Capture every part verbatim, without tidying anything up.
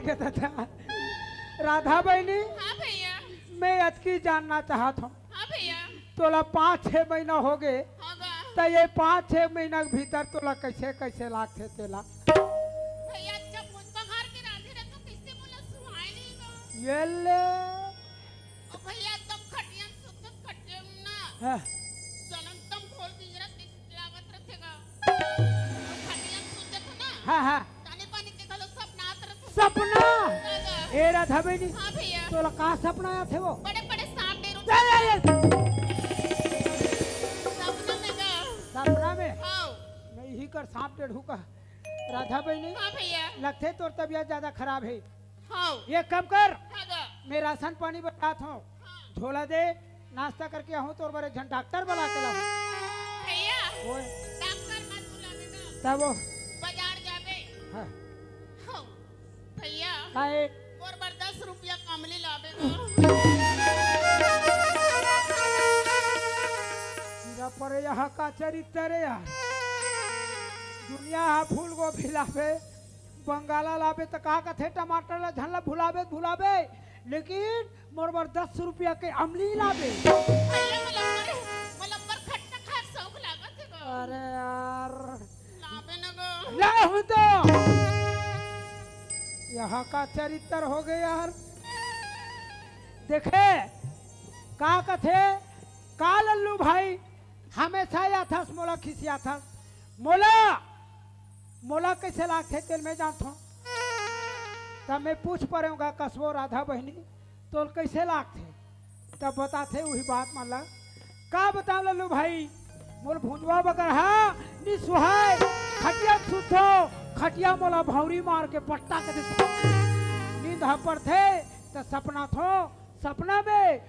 के दादा। राधा बहिनी, हाँ भैया। मैं अतकी जानना चाहत हूँ। हाँ भैया। तोला पाँच छह महीना हो गए, हाँ गा। त ये पाँच छह महीना के भीतर तोला कैसे कैसे लागथे तेला? भैया, जब मुझ बहार के राधे रहे तो कैसे मोला सुहाए नहीं गा? ये ले। ओ भैया, एकदम खटिया में सुतत खटिया में ना। हाँ। जलन तम खोल के जरा देख लागत रथे गा। खटिया में सुतत हो ना। हाँ, हाँ। ताने पानी के घलो सपना आत रथे। सपना? हाँ गा। ए राधा बहिनी, हाँ भैया। तोला का सपना आथे वो? बड़े बड़े सांप डेरू। चल, चल, चल। सपना में गा। सपना में? हाँ। मैं यही कर सांप डेढ़ू का। राधा बहिनी, हाँ भैया। लगथे तोर तबीयत ज्यादा खराब है। हाँ। ये काम कर, हाँ गा। मैं राशन पानी बतात हूँ। हाँ। झोला दे, नाश्ता करके आहूँ, तोर बर एक झन डॉक्टर बला के लाहूँ। भैया, ओए। डॉक्टर मत बुलावे गा। तब वो? बाजार जाबे। हाँ। हाँ। भैया, काहे? मोर बर दस रुपया कमली लाबे गा। हीरा परे यहाँ का चरित्र है यार। दुनिया हा फूल गोभी लाबे, बंगाला लाबे त का कथे, टमाटर ला झन ला भुलाबे त भुलाबे, लेकिन मोर बर दस रुपया के अमली लाबे। भैया, मोला अब्बड़, मोला अब्बड़ खट्टा खाए के शौक लागत हे गा। अरे यार। लाबे न गा। लाहूँ तो। यहाँ का चरित्र हो गए यार। देखे, का कथे, का लल्लू भाई, हमेशा आथस मोला खिसियाथस। मोला, मोला कैसे लागथे तेल मैं जानथों। तब मैं पूछ परेंव गा, कसबो राधा बहिनी, तोल कैसे लागथे? तब बताथे उही बात मन ला। का बताओ लल्लू भाई, मोल भुंजवा बगर हा नि सुहाय, खटिया सुतो, खटिया मोला भौरी मार के पट्टा के देथे। नींद हा पड़थे, त सपना थो, सपना में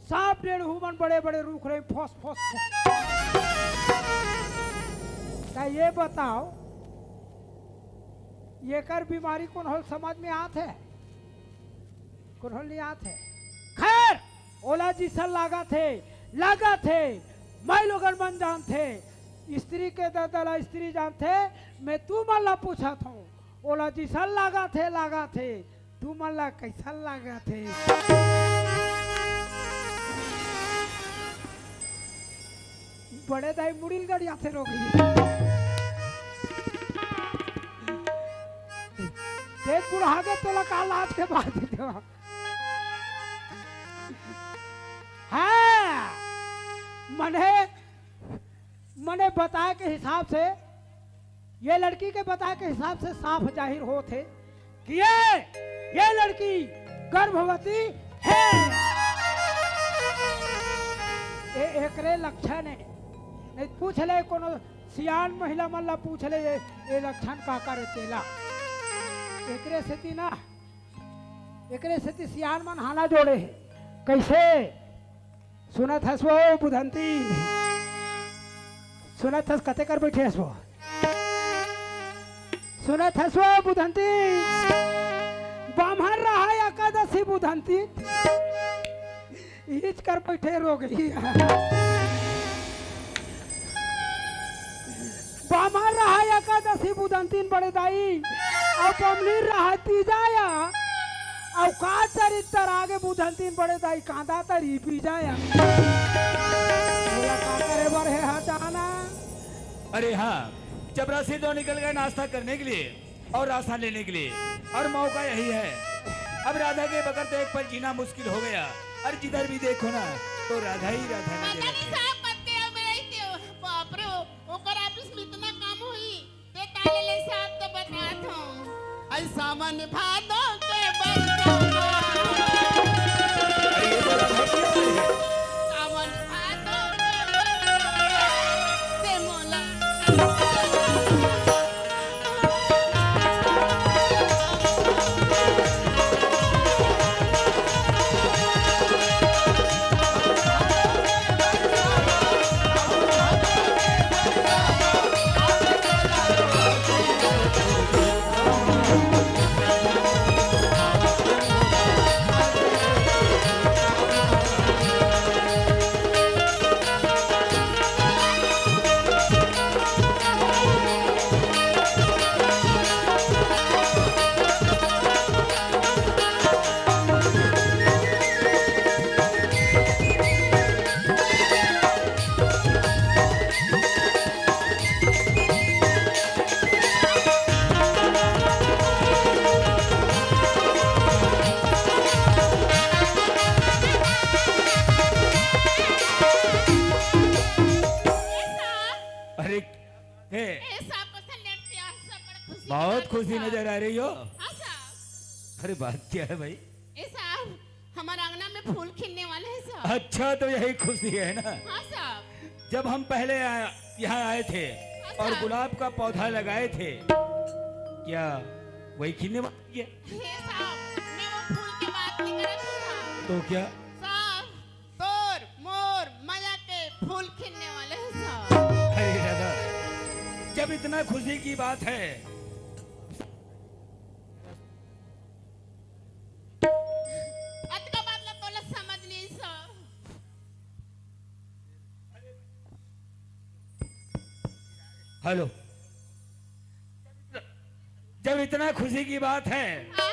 सांप डेढ़ू मन बड़े बड़े रूख रहे, फोस फोस फोस। त ये बताओ, येकर बीमारी कोन होल समझ में आत हे? कोन होल नहीं आत हे? खैर, ओला जिसन लागत हे, लागत हे, मैं लोगन मन जानथे, स्त्री के दर्द ला स्त्री जानथे, मैं तू मन ला पूछत हूँ, ओला जिसन लागत हे, लागत हे, तुमन ला कैसन लागत हे? बड़े दाई मुड़ी ल गड़ियाथे रोगी। देख बुढ़ा गे तोला का लाज के बात हे देवा। हाँ, मने मने बताए के हिसाब से, ये लड़की के बताए के हिसाब से साफ जाहिर होत हे कि ये, ये लड़की गर्भवती हे। ए, एकरे लक्षण हे। नहीं पूछ ले कोनो सियान महिला मन ला पूछ ले, ये, ये लक्षण का करे तेला। एकरे सेती ना, एकरे सेती सियान मन हाला जोड़े हे। कैसे? सुनत हस वो बुधंती? सुनत हस कते कर बैठे हस वो? सुनत हस वो बुधंती? बाम्हर रहा एकादशी बुधंती? इच कर बैठे रोगही। बाम्हर रहा एकादशी बुधंतीन बड़े दाई, अउ बमलीर रहा तीजा या, अउ का चरित्र आगे बुधंतीन बड़े दाई, कांदा तरी पीजा या। बोला का करे बर हे हटाना। अरे हाँ, चपरासी तो निकल गए नाश्ता करने के लिए। और राशन लेने के लिए। और मौका यही है। अब राधा के बगैर तो एक पल जीना मुश्किल हो गया। और जिधर भी देखो ना, तो राधा ही राधा नजर पता नहीं आती है। साहब, पत्ते अब रही थे। बाप रे, ओकर ऑफिस में इतना काम हुई। ते ताले ले साहब तो बता दो। आई सावन भादो के बरसों में। अरे ये तो राधा की आवाज है। सावन भादो के बरसों में। ते मोला खुशी नजर आ रही हो। हाँ साहब। अरे, बात क्या है भाई? ए साहब, हमारे आंगना में फूल खिलने वाले हैं साहब। अच्छा, तो यही खुशी है ना? हाँ साहब। जब हम पहले आया, यहाँ आए थे हाँ और साहब। गुलाब का पौधा लगाए थे, क्या वही खिलने वाली है? हे साहब, मैं वो फूल के बात नहीं कर रहा था साहब। तो क्या? साहब, तोर मोर मया के फूल खिलने वाले हैं साहब। अरे दादा, जब इतना खुशी की बात है, अतका बात ला तोला समझ नहीं साहब। हेलो, जब इतना खुशी की बात है हाँ।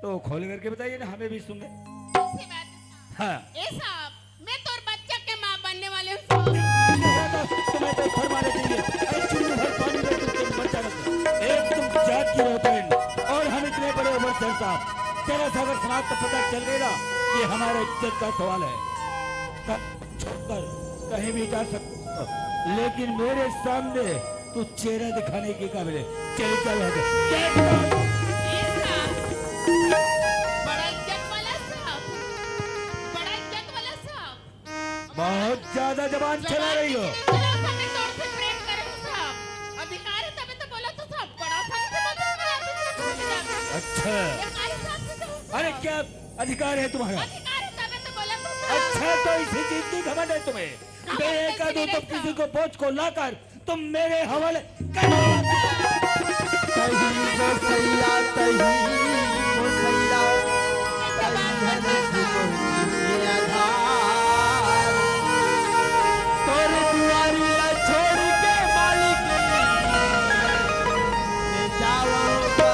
तो खोल करके बताइए ना, हमें भी सुनने। ऐसी बात है साहब। हाँ। ए साहब, मैं तोर बच्चा के माँ बनने वाले हूँ साहब। तुम्हें तो, तुम्हें तो फरमाने चाहिए। अरे चुल्लू भर पानी में तुम, तुम बच्चा रख दो। एक तुम जात की रहो बहन, और हम इतने बड़े उम्र से साहब, जरा सा अगर सुना तो पता चल गया ना, ये हमारे इज्जत का सवाल है। कर, छोड़कर कहीं भी जा सकते हो, लेकिन मेरे सामने तू चेहरा दिखाने के काबिल है। चल, चल, हट। ये साहब, बड़ा इज्जत वाला साहब, बड़ा इज्जत वाला साहब। बहुत ज्यादा जबान चला रही हो। जबान किसी ने चलाओ, साहब, मैं तोर से प्रेम करूँ साहब। अधिकार है तबे तो बोला तो साहब, बड़ा साहब से बोलते हैं, बड़ा साहब से बोलते हैं। अच्छा। अधिकार है साहब से तो अरे, क्या अधिकार है तुम्हारा? अधिकार है तबे तो बोला तो साहब। अच्छा, तो इसी चीज की घमंड है तुम्हें? कहाँ मैं एक आदमी तो किसी को बोझ को लाकर तुम मेरे हवाले कर। तही गोसैया, तही गोसैया, तही हन सुगुन के आधार। तोर दुआरी ला छोड़ के मालिक, मैं जाऊंगा।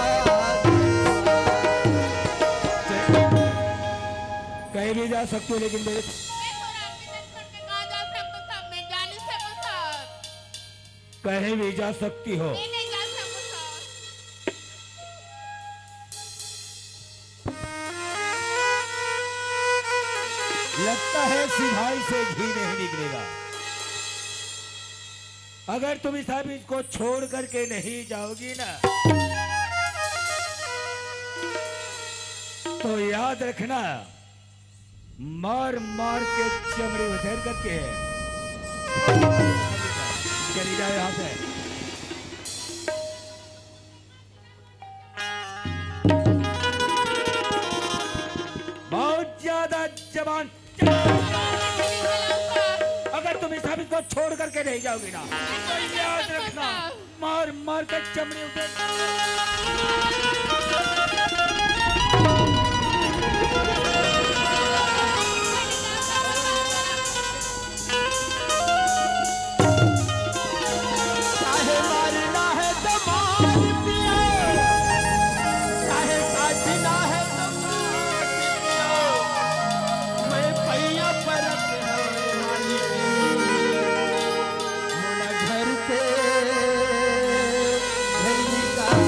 कहीं भी जा सकते हो, लेकिन मेरे मैं थोड़ा आदमी छोड़ के कहाँ जा सकता साहब? मैं जा नहीं सकता साहब। कहीं भी जा सकती हो। मैं नहीं जा सकता साहब। लगता है सिवाय से घी नहीं निकलेगा। अगर तुम इस आदमी को छोड़ करके नहीं जाओगी ना, तो याद रखना, मार मार के चमड़ी उधेड़ करके चली जाए यहाँ से। बहुत ज्यादा जबान। अगर तुम इस हबीब को छोड़ करके नहीं जाओगी ना, तो याद रखना, मार मार के चमड़ी उधेड़। चाहे मारना है तो मार पियो, चाहे काटना है तो काट पियो। मैं पैया परत हूँ मालिक, मोला घर से घर निकाल।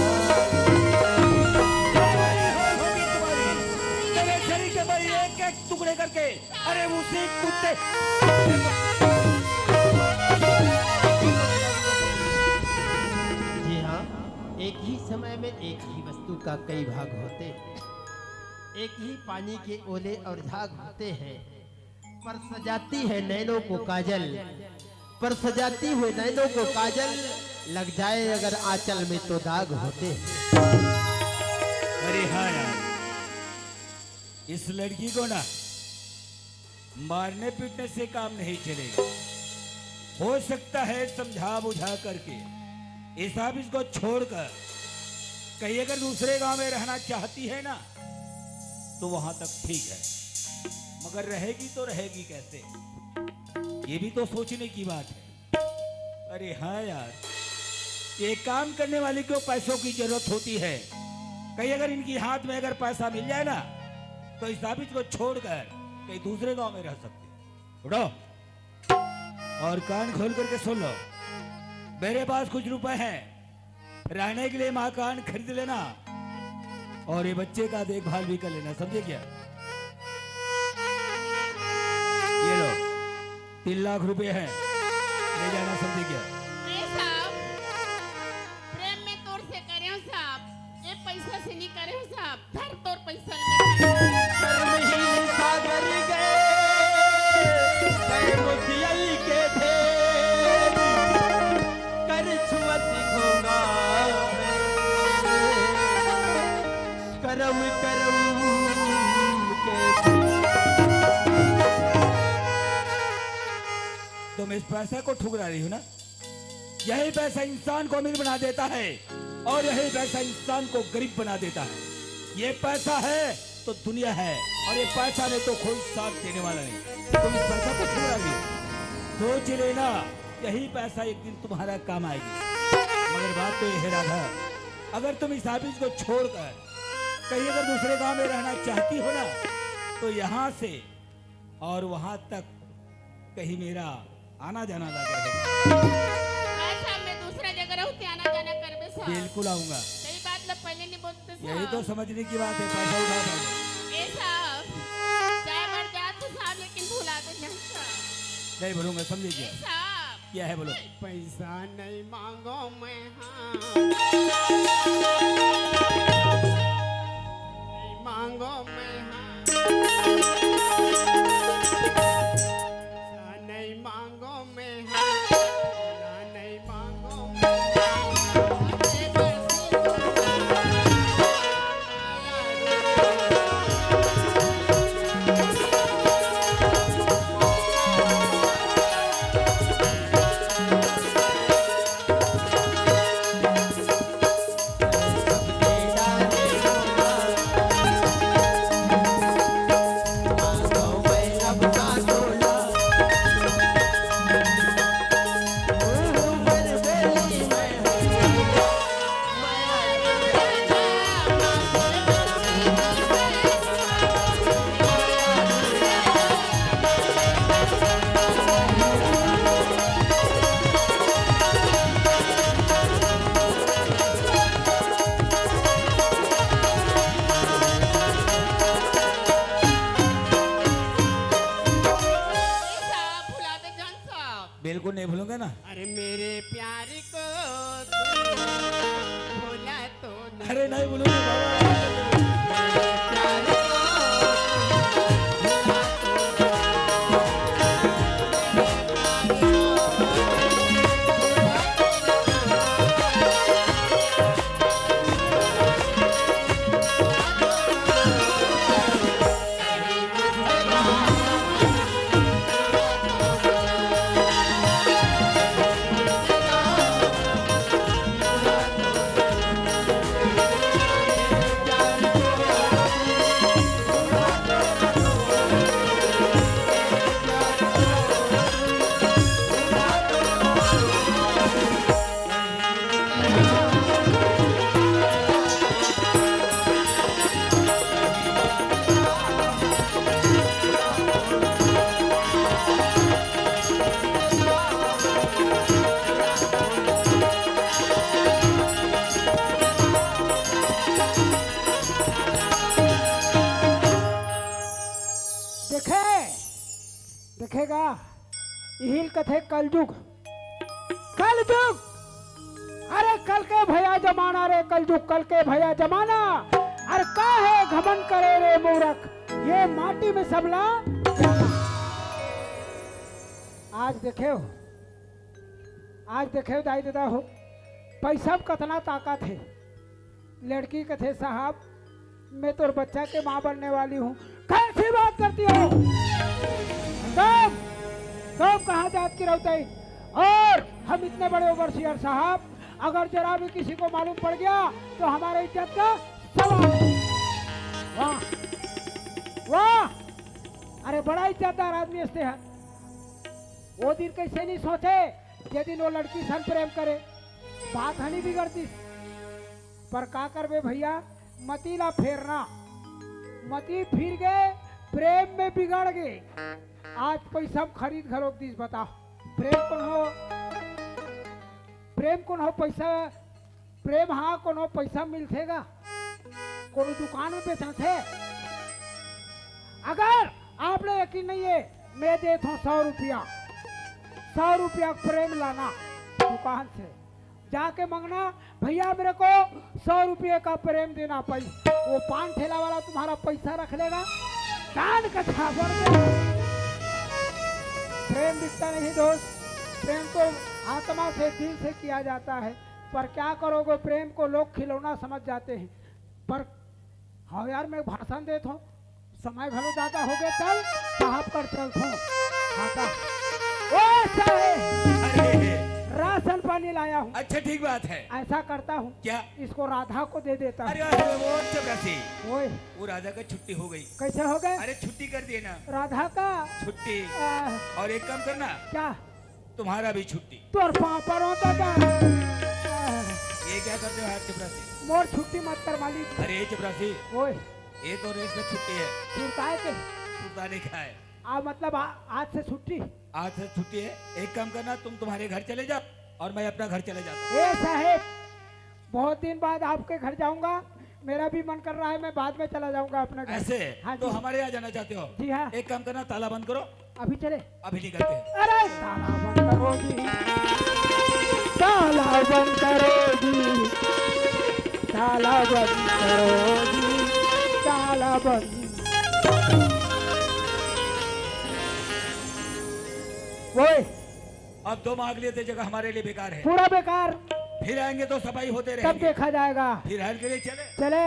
तुम्हारी होगी तुम्हारी, तेरे शरीर के भाई एक एक टुकड़े करके, अरे उसी कुत्ते। जी हाँ, एक ही समय में एक ही वस्तु का कई भाग होते हैं। एक ही पानी के ओले और झाग होते हैं, पर सजाती है नैनों को काजल, पर सजाती हुए नैनों को काजल, लग जाए अगर आंचल में तो दाग होते हैं। अरे हाँ यार, इस लड़की को ना मारने पीटने से काम नहीं चलेगा। हो सकता है समझा बुझा करके इस ऑफिस को छोड़कर कहीं अगर दूसरे गांव में रहना चाहती है ना, तो वहां तक ठीक है, मगर रहेगी तो रहेगी कैसे, ये भी तो सोचने की बात है। अरे हाँ यार, ये काम करने वाले को पैसों की जरूरत होती है। कहीं अगर इनकी हाथ में अगर पैसा मिल जाए ना, तो इस साबित को छोड़कर कहीं दूसरे गांव में रह सकते हैं। उठो और कान खोल करके सुन लो, मेरे पास कुछ रुपए हैं, रहने के लिए मकान खरीद लेना और ये बच्चे का देखभाल भी कर लेना, समझे क्या? ये लो, तीन लाख रुपए हैं, ले जाना, समझे क्या? नहीं साहब, प्रेम में तोर से करे हूँ साहब, तुम इस पैसा को ठुकरा रही हो ना? यही पैसा इंसान को अमीर बना देता है और यही पैसा इंसान को गरीब बना देता है। ये पैसा है तो दुनिया है, और ये पैसा नहीं तो कोई साथ देने वाला नहीं। तुम इस पैसा को ठुकरा रही हो, सोच लेना, यही पैसा एक दिन तुम्हारा काम आएगी। मगर बात तो यह है राधा, अगर तुम इस आफिस को छोड़कर कहीं अगर दूसरे गांव में रहना चाहती हो ना, तो यहाँ से और वहां तक कहीं मेरा आना जाना लगा रहेगा। अच्छा, मैं दूसरा जगह रहूं, ते आना जाना करबे साहब। बिल्कुल आऊंगा। सही बात ला पहले नहीं बोलते साहब। यही तो समझने की बात है, पैसा उठा पहले। ए साहब, चाहे मर जा तो साहब, लेकिन भुला दे ना साहब। नहीं भूलूंगा, समझ लीजिए। ए साहब। क्या है बोलो? पैसा नहीं मांगो मैं, हाँ। नहीं मांगो मैं, हाँ। पैसा नहीं मांगो मैं, हाँ। नहीं मांगो मैं, हाँ। साहब, भुला दे जान साहब। बिल्कुल नहीं भूलूंगा ना। अरे मेरे प्यार को तू भुला तो ना। अरे नहीं भूलूंगा बाबा। देखे, देखेगा, इहिल कथे कलजुग, कलजुग। अरे कल के भया जमाना रे कलजुग, कल के भया जमाना। अरे का है घमंड करे रे मूरख, ये माटी में सबला। आज देखे हो, आज देखे हो दाई ददा हो, पैसा में कतना ताकत है। लड़की कथे, "साहब, मैं तोर बच्चा के माँ बनने वाली हूँ।" कैसी बात करती हो? तुम, तुम कहाँ जात की रहते? और हम इतने बड़े ओवरसियर साहब, अगर जरा भी किसी को मालूम पड़ गया तो हमारे इज्जत का सवाल है। वाह, वाह, अरे बड़ा इज्जतदार आदमी हंसते हैं। वो दिन कैसे नहीं सोचे, जे दिन वो लड़की सन प्रेम करे, बात हनी बिगड़तीस। पर का करबे भैया, मती ला फेरना, मती फिर गए, प्रेम में बिगड़ गए। आज पैसा में खरीद घलोक दिस, बता, प्रेम कौन हो? प्रेम कौन हो? पैसा, प्रेम हाँ कोनो पैसा मिलथे गा, कोनो दुकान में बेचाथे? अगर आप ला यकीन नहीं है, मैं देत हूँ सौ रुपया, सौ रुपया प्रेम लाना दुकान से, जाके मांगना, "भैया, मेरे को सौ रुपये का प्रेम देना।" पै-, वो पान ठेला वाला तुम्हारा पैसा रख लेगा, कान का झापड़ देगा। प्रेम बिकता नहीं दोस्त, प्रेम तो आत्मा से, दिल से किया जाता है। पर क्या करोगे, प्रेम को लोग खिलौना समझ जाते हैं, पर अउ यार, मैं भाषण देत हूँ, समय घलो ज्यादा हो गया, चल साहब कर चलत हूँ। हाँ का? ओ साहेब, अरे, राशन पानी लाया हूँ। अच्छा, ठीक बात है। ऐसा करता हूँ, क्या? इसको राधा को दे देता हूँ। अरे, अरे, वो चपरासी, ओए। वो राधा का छुट्टी हो गई। कैसे हो गए? अरे, छुट्टी कर दिए ना। राधा का? छुट्टी। आ। और एक काम करना। क्या? तुम्हारा भी छुट्टी। तोर पाँव परों दादा। ये क्या करते हो यार चपरासी? मोर छुट्टी मत कर मालिक। अरे चपरासी, ओए। ये तो रेस में छुट्टी है। छुट्टा है के? छुट्टा नहीं खाए। आ, मतलब आ, आज से छुट्टी? आज से छुट्टी है। एक काम करना, तुम तुम्हारे घर चले जाओ और मैं अपना घर चले जाता हूँ। ए साहेब, बहुत दिन बाद आपके घर जाऊंगा, मेरा भी मन कर रहा है, मैं बाद में चला जाऊंगा अपने घर। ऐसे? हाँ तो जी। हमारे यहाँ जाना चाहते हो? जी हाँ। एक काम करना, ताला बंद करो। अभी चले? अभी निकलते हैं। अरे ताला बंद करो जी, ताला बंद करो जी, ताला बंद करो जी, ताला बंद। ओए, अब दो मांग लिए थे, जगह हमारे लिए बेकार है। पूरा बेकार। फिर आएंगे तो सफाई होते रहेंगे। तब देखा जाएगा। फिलहाल के लिए चले? चले।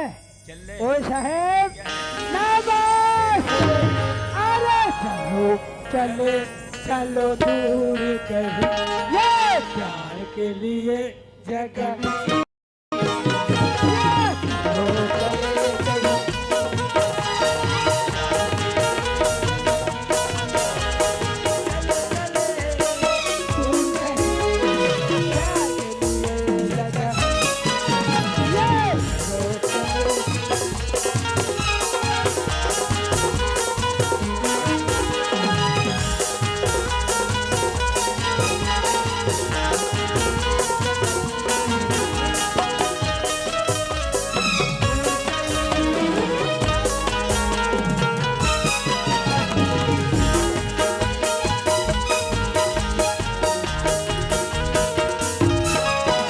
चले। ओए साहेब, क्या? ना बस। अरे चलो, चले, चलो दूर कहीं, ये प्यार के लिए जगह।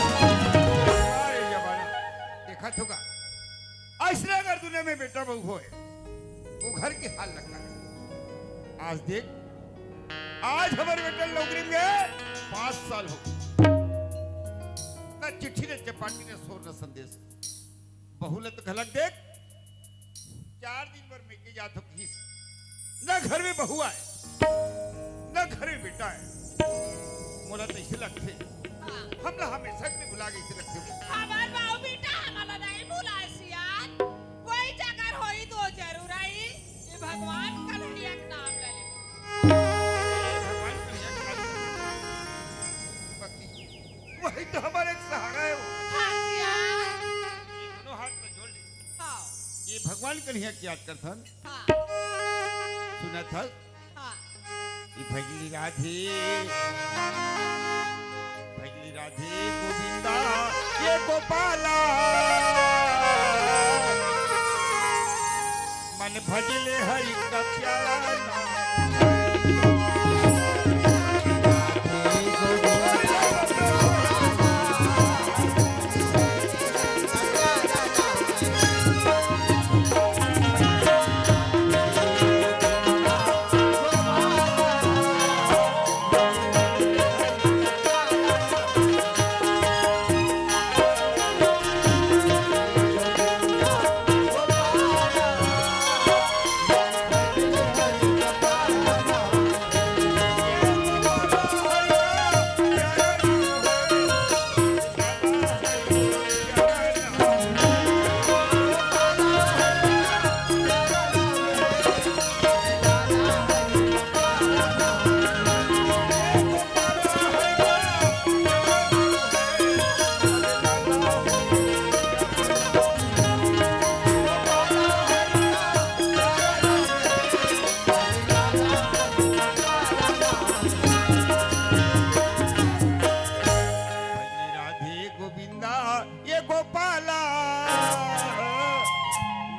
अरे जमाना, देखा तो का? अइसने अगर दुनिया में बेटा बहू होय, वो घर के हाल लगता है। आज देख, आज हमर बेटा नौकरी में गए, पाँच साल हो गए। न चिट्ठी, न चपाटी, न सोर, न संदेश। बहू ल तो घलक देख, चार दिन बर मइके जात हो कहिस, न घर में बहू आय, न घर में बेटा आय। मोला तो अइसे लगथे, हाँ। हमला हमेशा के भुला गइसे लगथे। हमर बाऊ बेटा हमला नहीं भुलाय सियान, कोई जगह होई तो जरूर आई। ये भगवान कन्हैया के नाम ले ले। भगवान कन्हैया के नाम ले ले। बाकी वही तो हमारे एक सहारा है वो। हाँ सियान। ये दोनों हाथ में जोड़ ले। हाँ। ये भगवान कन्हैया के याद करथन। हाँ। सुनत हस? हाँ। ये भजली राधे, भजली राधे गोविंदा, ये गोपाला, मन भजले हरि का प्यारा नाम। राधे गोविंदा, ये गोपाला,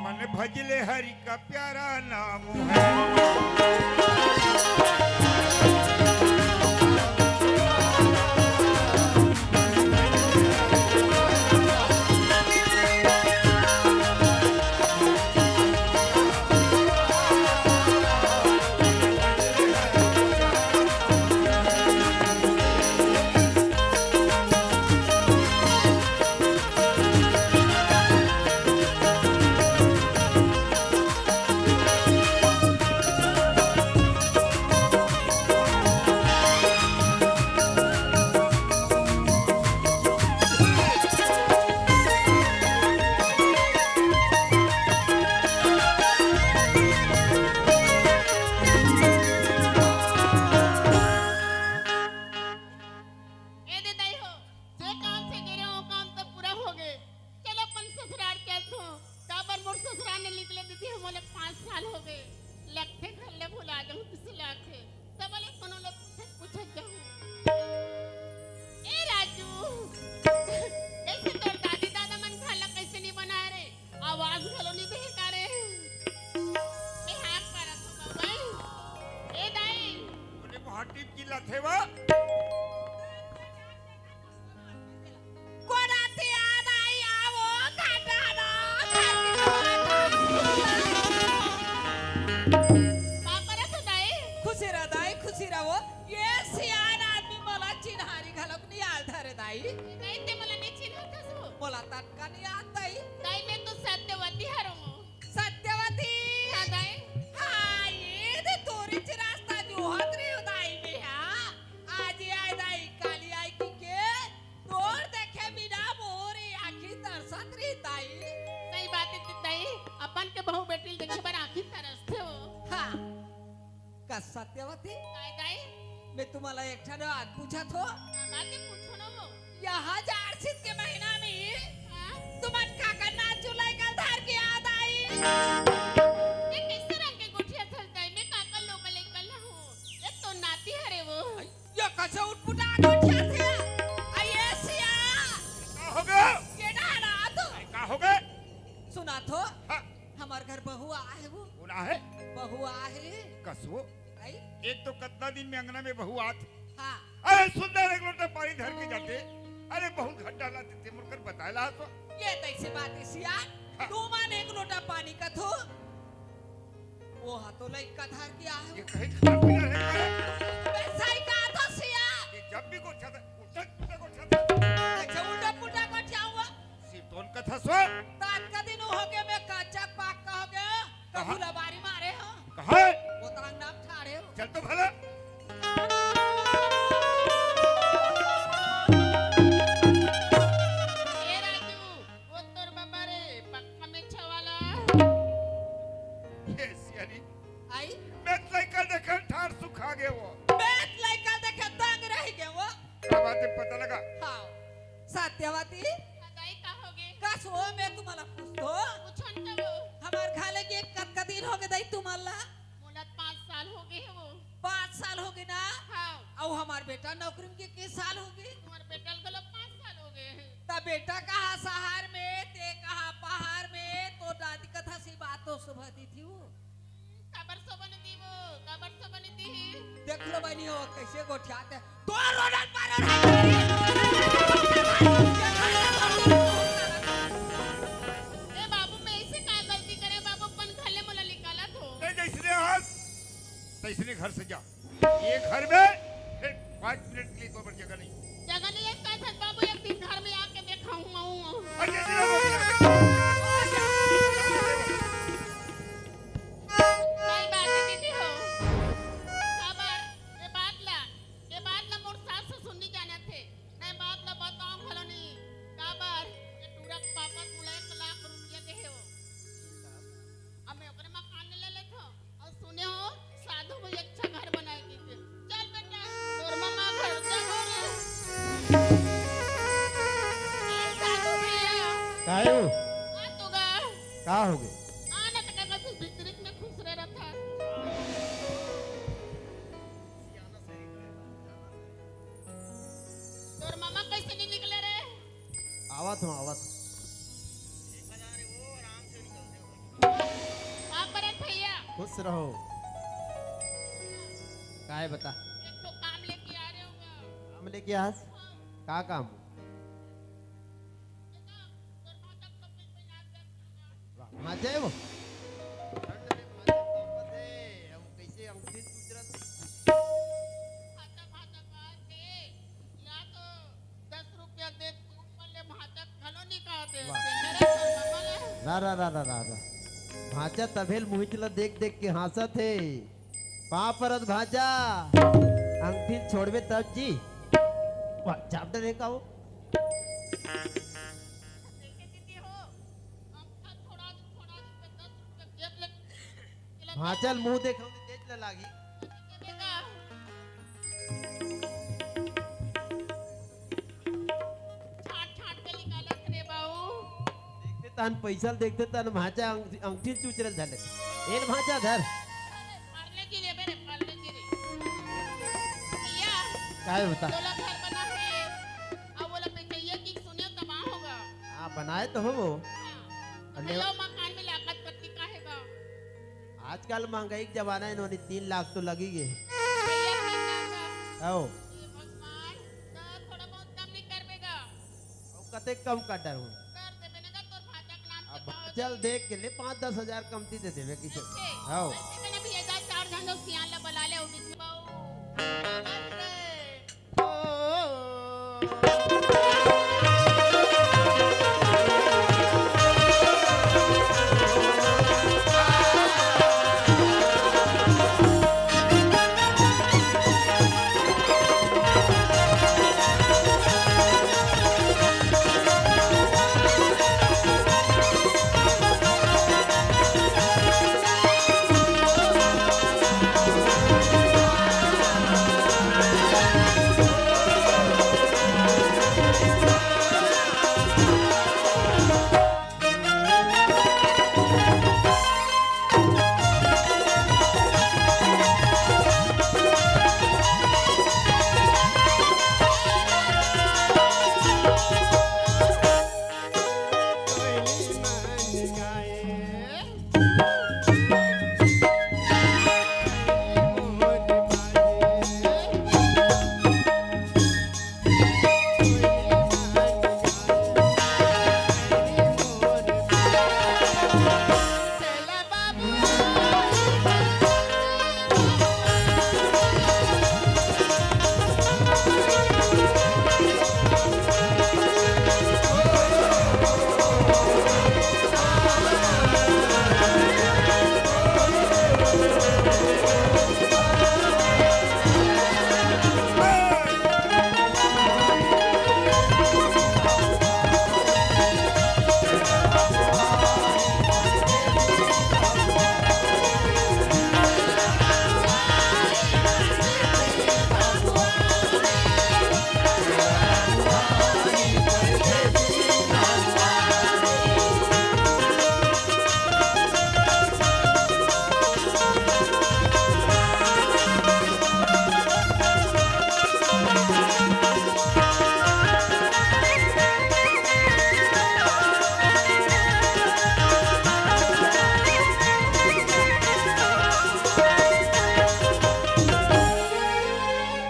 मन भजले हरि का प्यारा नाम है। ये मोला पाँच साल हो गए, लगथे घर ले भुला जाऊं, किसे लागथे। सब ले कोनो ले पूछत, पूछत जाऊं। ए राजू, कैसे तोर दादी दादा मन घर ला कैसे नहीं बनाए रे? आवाज घलो नहीं दे का रे? मैं हाथ पारत हूँ बाबा। ए दाई। बोले, बहुत टीप की लत है वो। कोन आथे आ दाई, आवो, खाटा ना, खाटी ना। बाप रे तो दाई। खुशी रह दाई, खुशी रहो। ये सियान आदमी मोला चिन्हारी घलोक नहीं आल धरे दाई। नहीं ते मोला नहीं चिन्हत हस वो। मोला तनका नहीं आत दाई। दाई मैं तो सत्यवती हरंव। सत्यवती। हाँ दाई। हाँ, ये दे तोरी च रास्ता जोहत रही दाई मैं, हाँ। आज आए दाई, काली आई की के तोर देखे बिना मोर आँखी तरसत रही दाई। सही बात है दाई, अपन के बहू बेटी ल देखे बर आँखी तरसथे वो। हाँ। का सत्यवती? काय दाई? मैं तुम्हाला एक ठन बात पूछत हो। हाँ, बात ही पूछो ना वो। यहाँ जाड़सित के महीना में हाँ? तुमन काकर नाचू लइका ल धर के आ दाई? ये कैसे रंग के गोठिया थल दाई? मैं काकर लोग लइका ल हूँ। ये तो नाती हरे वो। ये कइसे उटपुटा गोठियाथे? अये सिया। का हो गे? ये डहरा तो। अरे का हो गे? सुना तो। हाँ। हमर घर बहू आहे वो। कोन आहे? बहू आहे। कस वो? आई? एक तो कतना दिन में अंगना में बहू आत। हाँ। अरे सुंदर एक लोटा पानी धर के जाते। अरे बहुत घंटा ला देते, मुड़कर बताए ला तो। ये तइसे बात है सिया। हाँ। तुमन एक लोटा पानी कथो। वो हा तो लइका धर के आहे। ये कहीं खाना पीना है क्या? मैं सही कहा था सिया। ये जब भी गोठियाथे, उल्टा पुल्टा गोठियाथे। अच्छा, उल्टा पुल्टा गोठियाहूँ। सितोन कथा सो। तात का दिन हो गया, मैं कच्चा पक्का हो गया। कहाँ? कबूला बारी मारे हो। कहाँ? वो तांग नाम ठाड़े हो। चल तो भला। ए राजू, वो तोर बाबा रे, पक्का में छवाला। ये सियारी। आई? मैं लइका देखे ठाड़ सुखा गे वो। मैं लइका देखे दंग रह गे वो। का बात है, पता लगा? हाँ। सत्यवती। हाँ, दाई, का हो गे? कस वो मैं तुम्हाला पूछतो। पूछो न तो वो। हमार घाले के कतका दिन हो गे दाई तुम्हाला? मोला पाँच साल हो गे हे वो। पाँच साल हो गे ना? हाँ। अउ हमार बेटा नौकरी में के, के साल हो गे? हमार बेटा ल घलो पाँच साल हो गे हे। त बेटा कहाँ शहर में, ते कहाँ पहाड़ में, तो दादी कथा सी बात तो सुबह दी थी वो। काबर सोबन दीबो, काबर सोबन दीही? देख लो बहिनी हो, कइसे गोठियाथे। तो रोडन पर रोडन पर। ए बाबू, मैं अइसे का गलती करे बाबू, अपन घर ले मोला निकालत हो। नहीं, जइसने हस, तइसने घर से जा। ये घर में फिर पाँच मिनट के लिए तो जगह नहीं। जगह नहीं है, कहत हस बाबू, एक दिन घर में आके देखाहूँ, आऊँ। अरे, ये नहीं, वो नहीं। सही बात है दीदी हो। काबर ये बात ला, ये बात ला मोर सास ससुर नहीं जानत हे। नहीं बात ला बताओ घलो नहीं। काबर ये टूरा के पापा मोला एक लाख रुपया दे हे वो। अब मैं ओकरे मकान ले लेथव। अउ सुने हो, साधु भाई अच्छा घर बनाए दीजिए। चल बेटा, तोर ममा घर जाबो रे। ए साधु भैया। काहे हो? आ तो गा। का हो गे? आ ना त का तू भीतरी में खुश रह रहा था। तोर ममा कैसे नहीं निकले रे? आवत हूँ, आवत हूँ। आप परत भैया। खुश रहो। काय बता? एक तो काम लेके आ रहे होगा। काम लेके आज? हाँ। का काम? देखा, तोर भांचा को कोई कोई याद कर दूंगा। वाह, भांचा है वो? ठंड में भांचा तोपत है, अब कैसे अंगूठी सूझ रहा था? भांचा, भांचा बात है, या तो दस रुपया दे, ऊपर ले भांचा घलो नहीं कहा दे, वाह। तेरे घर में वाला। रा, रा, रा, रा, रा, रा। भांचा तभेल मुहिच ला देख देख के हाँसत हे। पाँव परत भांचा, अंगठी छोड़बे तब जी। वाह, चाप डरे का हो? भांचा ल मुंह देख, हमने देख ले लागी। छाट छाट के निकालत रे बाऊ। देख दे त तहन पइसा ल देखथे, तहन भांचा अंग-, अंगठी ल चूचरे ल धर लेथे। ए ल भांचा धर। अरे, फरने की रे, मेरे फरने की रे। भैया, काय बता? तोला घर बना है, अब बोला बेचैया की सुनियो तबाह होगा। हाँ, बनाए तो हो वो। हाँ। अरे भैया, मकान में लागत पत्ती का है बा? आजकल महंगाई के जमाना हे नोनी, तीन लाख तो लगी गे। भैया, तीन लाख का? आओ। हे भगवान, त थोड़ा बहुत कम नहीं करबे गा? अउ कतेक कम कर डरहूँ? कर देबे ना गा, तोर भांचा के नाम से अब का हो चल जाही? देख के ले, पाँच दस हजार कमती दे देबे किसे। कैसे? आओ। ऐसे में ना भैया, जा चार झन दो सियान ला बला ले, अउ बीच में बाऊ। अरे।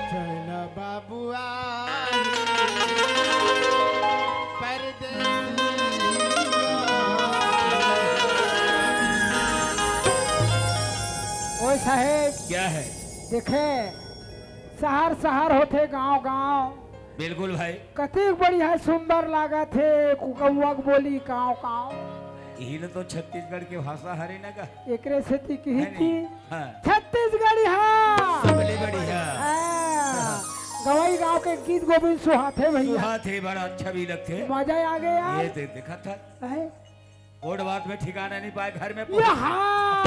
चल बाबुआ परदेसी। ओए साहेब, क्या है? देखे, शहर शहर होथे, गांव गांव। बिल्कुल भाई। कतेक बढ़िया सुंदर लागत हे, कौवा के बोली कांव कांव। इही ल तो छत्तीसगढ़ के भाषा हरे न गा। एकरे सेती किही है कि नहीं? हाँ। छत्तीसगढ़िया। सबले बढ़िया। हाँ। गंवई गांव के गीत गोविंद सुहाथे भैया। सुहाथे, बड़ा अच्छा भी लगथे। मजा आ गे यार। ये दे, देखत हस। हैं? गोठ बात में ठिकाना नहीं पाए, घर में ये पहुंच हाँ।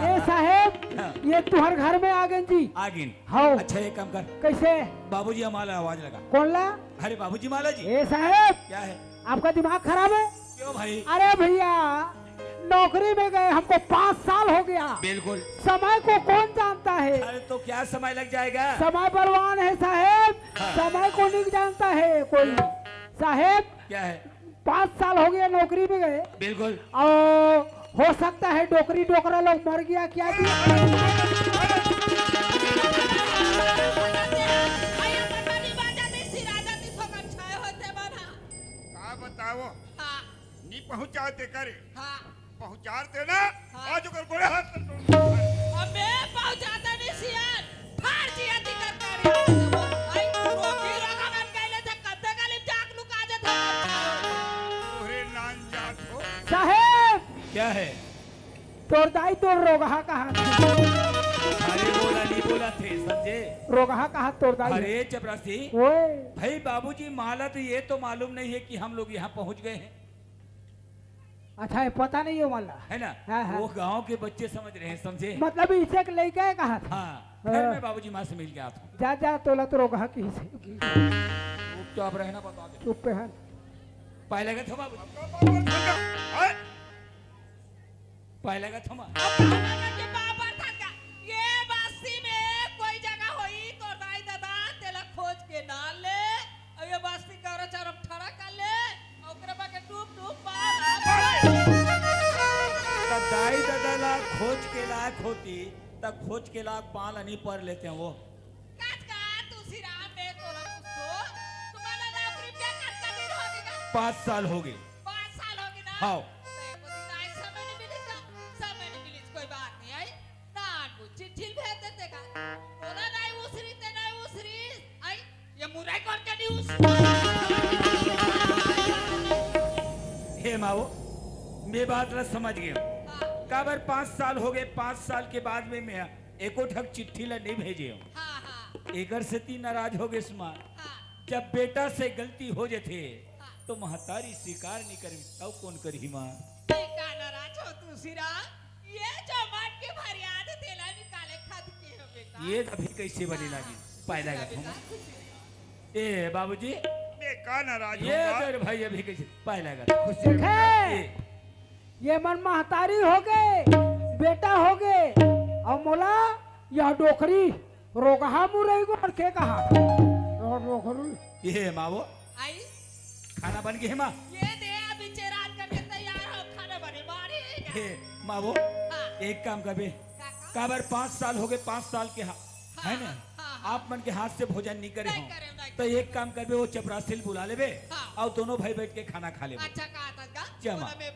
ए साहेब, हाँ। ये तुंहर घर में आगेन जी। आगेन। हव। अच्छा, एक काम कर। कइसे? बाबूजी हमारा आवाज लगा। कोन ला? अरे बाबूजी माला जी। ए साहेब, क्या है? आपका दिमाग खराब है? क्यों भाई? अरे भैया, नौकरी में गए हमको पाँच साल हो गया। बिल्कुल। समय को कौन जानता है? अरे तो क्या समय लग जाएगा? समय बलवान है साहेब, हाँ। समय को नहीं जानता है कोई। साहेब, क्या है? पाँच साल हो गया नौकरी में गए। बिल्कुल। और हो सकता है डोकरी डोकरा लोग मर गया क्या जी? का बताओ? हाँ। नी पहुंचाते करे। हाँ। पहुंचाते ना, हाँ। आज ओकर गोड़े हाथ ल तोड़। अबे, पहुंचाते नहीं सियान, फाड़ जिया दी कर कर। आई, रोगी रोगा मन कहले थे, कत्ते गली जाक लुका जे थे। तोरे नान जात हो। साहेब! क्या है? तोर दाई तोर रोगहा कहा थे। अरे बोला, नहीं बोला थे, समझे? रोगहा कहा तोर दाई? अरे चपरासी, ओए। भाई बाबूजी माला तो ये तो मालूम नहीं है कि हम लोग यहाँ पहुँच गए हैं। अच्छा, ये पता नहीं है वाला। है ना? हाँ, हाँ। वो गांव के बच्चे समझ रहे हैं, समझे? मतलब इसे के लेके कहा था? हाँ, फिर हाँ। मैं बाबूजी माँ से मिल के आता हूँ। जा, जा, तोला तो रोगहा की से। चुपचाप रहना, बता दे। चुप पे है। पाए लगत हो बाबू? पाए लगत हो माँ? ये बस्ती में कोई जगह होई तो दाई ददा तेला खोज के ना ले। अब ये बस्ती का औरत चारों ठड़ा कर ले। ओकरे बा के डूब डूब पार। त दाई ददा ला खोज के लायक होती, त खोज के लायक पाल नहीं पर लेते हैं वो। काज का तुलसीराम ने तोला कुछ तो तुम्हारा नौकरी पे काज का दिन हो गया? पाँच साल हो गए। पाँच साल हो गए ना? हाँ। तो एक दिन आई समय नहीं मिली तो, समय नहीं मिली, कोई बात नहीं आई। नान वो चिट्ठी भेज देते का। बोला नहीं उसरी ते नहीं उसरी। आई, ये मुरई करके नहीं उसरी। हे माओ, मैं बात ला समझ गया। हाँ। काबर पाँच साल हो गए, पाँच साल के बाद में मैं एको ठक चिट्ठी ला नहीं भेजे हूँ। हाँ, हाँ। एकर सेती नाराज हो गए माँ। हाँ। जब बेटा से गलती हो जथे, हाँ। तो महतारी स्वीकार नहीं करे, तब कौन करही माँ? बेटा नाराज हो तुलसीराम, ये जो मन के फरियाद तेला निकाले खत के हो बेटा। ये अभी कैसे बने लागी? पाए खुशी लगा बेटा, तुम। खुशी। ए बाबूजी, मैं का नाराज ये होऊंगा? तेरे भाई अभी कैसे पाए लगा? खुशी देखे, ए, ये मन महतारी हो गए, बेटा हो गए, और मोला यह डोकरी रोगहा मुरई गोड़ के कहा। और डोकरी। ये मावो, आई। खाना बन गए माँ? ये दे, अभी चेरान करके तैयार हो, खाना बने मारी। हे मावो, हाँ। एक काम करबे, का, का? काबर पाँच साल हो गए, पाँच साल के हा-, हाँ, है ना? हाँ, हाँ। आप मन के हाथ से भोजन नहीं करे नहीं हो, करे, नहीं तो करे। एक काम करबे, वो चपरासी ल बुला लेबे, हाँ। और दोनों भाई बैठ के खाना खा लेबे। अच्छा, कहा था का? जमा। बोला, मैं